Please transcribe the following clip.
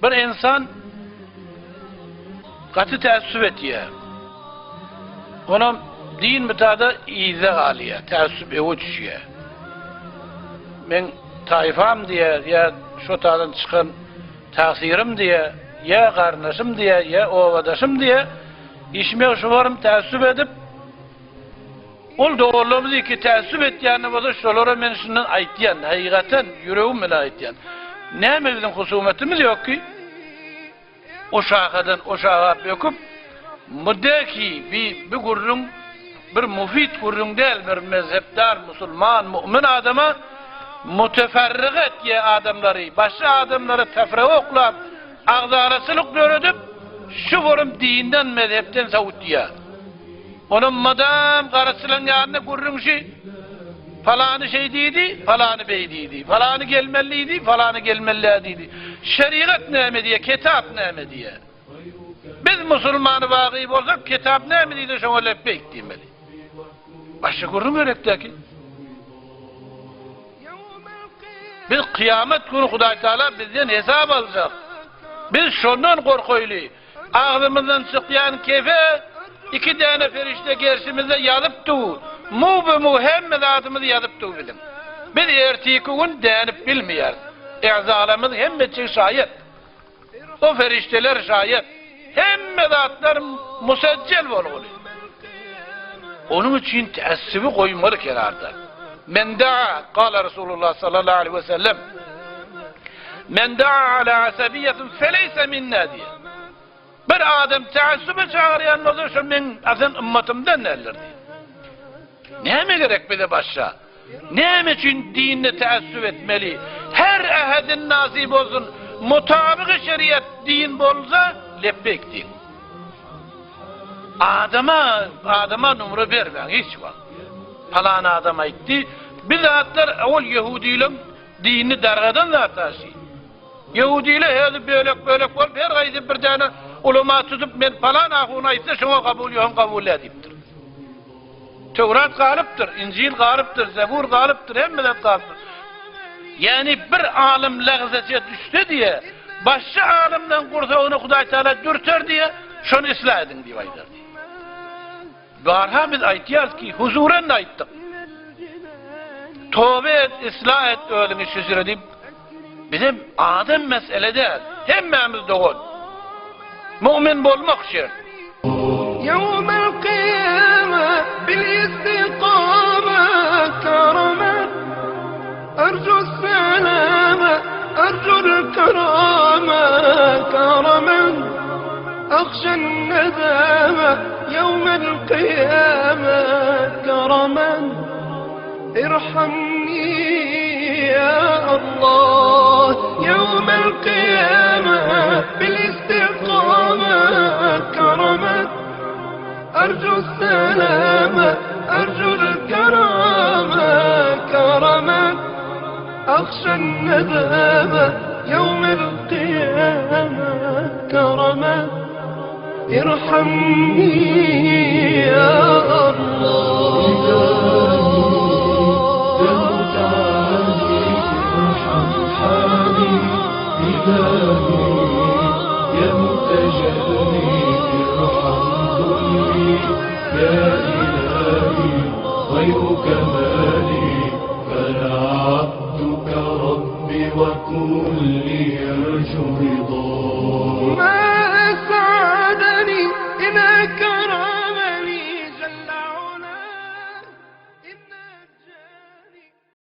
Bir ynsan gaty täessüp etýär. Onam din bitada yzda galýar, täessüp öňe düşýär. Meň taýfam diýýär, ýa şo taýdan çykan tagsyrum diýýär, ýa garyndaşym diýýär, ýa obadaşym diýýär. Işime şu barym täessüp edip, Ol doganlarymyz iki täessüp etýän bolsa şolara men şundan aýtýan, hakykatan ýüregim bilen aýtýan. Näme biziň husumatymyz ýok ki, o şahadan o şaha böküp, mudeki bi bi gürrüň bir mufid gürrüň däl bir mezhepdar musulman mu'min adama muteferrik etýä adamlary, başga adamlary tefrega oklap, agzalaçylyk döredip, şu borum dinden mezhepden sowutýa. Onam mydam garaçylaň ýanynda gürrüňşi, Palany şeý diýdi, palany beý diýdi, palany gelmeli diýdi, palany gelmeli däl diýdi. Şerigat näme diýýär, kitap näme diýýär? Biz musulmany wagy bolsak, kitap näme diýse şoňa lepbeýk diýmeli. Başga gürrüň gerek däki. Biz kyýamat güni Hudaý Taala bizden hesap aljak. Biz şondan gorkaýly. Agzymyzdan çykýan kefe iki däne perişde gerşimizde ýazyp dur. Mu-be-mu hemme zadymyzy ýazyp dur biziň. Biz ertiki gün dänip bilmeýäris. Äzalarymyz hemmeçigi şaýat. O perişdeler şaýat. Hemme zatlar musejjel bolguly. Onuň üçin täessübi goýmaly kenarda. Men daa, gala Resulullah sallallahu aleýhi we sellem. Men daa ala asabiýetin feleýse minna diýýär. Bir adam täessübe çagyrýan bolsa, şo meň asan ymmatymdan däldir diýýär. Näme gerek bize başga? Näme üçin dinde täessüp etmeli? Her ehedin nasip bolsun, mutabygy şeriat din bolsa, lepbeýk diýiň. Adama, adama numra bermäň hiç wagt. Palan adam aýtdy, bi zatlar ol ýehudileň Dinini dargadan zat daşy. Ýehudiler häzir bölek-bölek bolup her haýsy bir däne ulama tutup men palan ahun aýtsa şoňa kabul ýogam kabul däl diýipdir. Töwrat galypdyr, Injil galypdyr, Zebur galypdyr, hemme zat galypdyr. Ýagny bir alym lagzaça düşse diýe, başga alymlaň gursagyny Hudaý Taala dürter diýe, şony islah ediň diýip aýdar diýe. Barha biz aýtýarys ki, huzuren-de aýtdyk. Toba et, islah et özüňi şüjre diýip, bizem adam mesele däl, hemmämiz dogan. Mu'min bolmak şert. Ýewmel kyýama bil istikama kereme Erju selame erjul kerame kereme Ahşen nedame ýewmel kyýame kereme Irhamni ýa Allah ýewmel kyýame bil istikame kereme Erju selame erjul kerame kereme Ahşen nedame ýewmel kyýame kereme Irhamni ýa Allah.